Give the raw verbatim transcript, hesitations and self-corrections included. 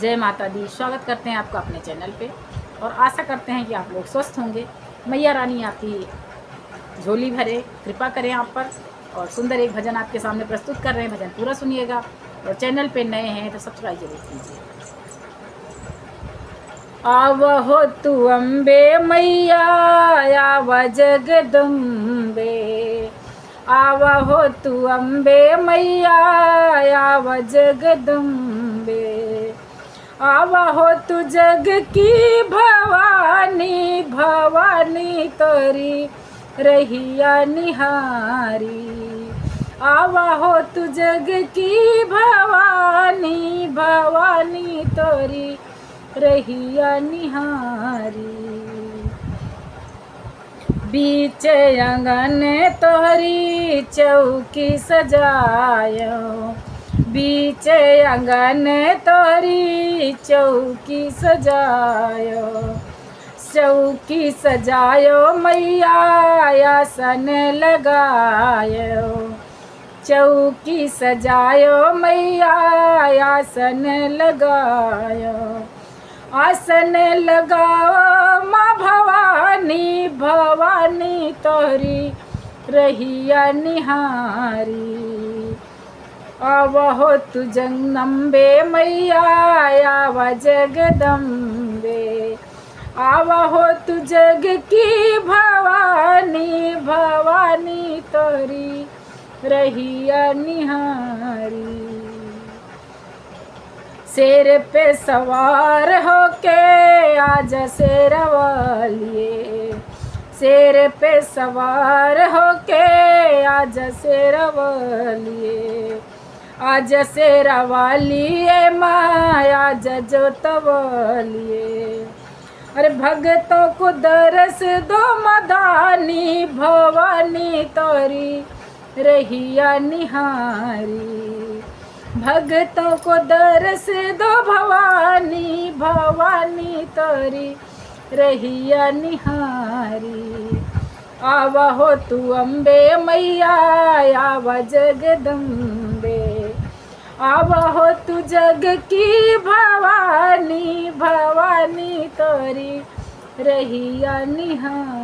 जय माता दी, स्वागत करते हैं आपका अपने चैनल पे और आशा करते हैं कि आप लोग स्वस्थ होंगे। मैया रानी आपकी झोली भरे, कृपा करें आप पर। और सुंदर एक भजन आपके सामने प्रस्तुत कर रहे हैं, भजन पूरा सुनिएगा। और चैनल पे नए हैं तो सब्सक्राइब जरूर कीजिए। आवहो तू अम्बे मैया, आव जगदम्बे। आवहो तू अम्बे मैया, आव जगदम्बे। आवहो तू जग की भवानी, भवानी तोरी रहिया निहारी। आवहो तू जग की भवानी, भवानी तोरी रहिया निहारी। बीच आंगन तोहरी चौकी सजायो, बीच आंगन तोहरी चौकी सजायो। चौकी सजायो मैया, आसन लगायो। चौकी सजायो मैया, आसन लगायो। आसन लगाओ माँ भवानी, भवानी तोहरी रहिया निहारी। आवहो तू जगदम्बे मैया, आव जगदम्बे। आवहो तू जग की भवानी, भवानी तोहरी रहिया निहारी। शेर पे सवार होके आजा शेर वालिए, शेर पे सवार होके आजा शेर वालिए। आजा शेर वालिए माँ, आजा जोत वालिए। अरे भगतों को दरस दो मदानी, भवानी तोहरी रहिया निहारी। भगतों को दरस दो भवानी, भवानी तोहरी रहिया निहारी। आवहो तू अम्बे मैया, आव जगदम्बे। आवहो तू जग की भवानी, भवानी तोहरी रहिया निहारी।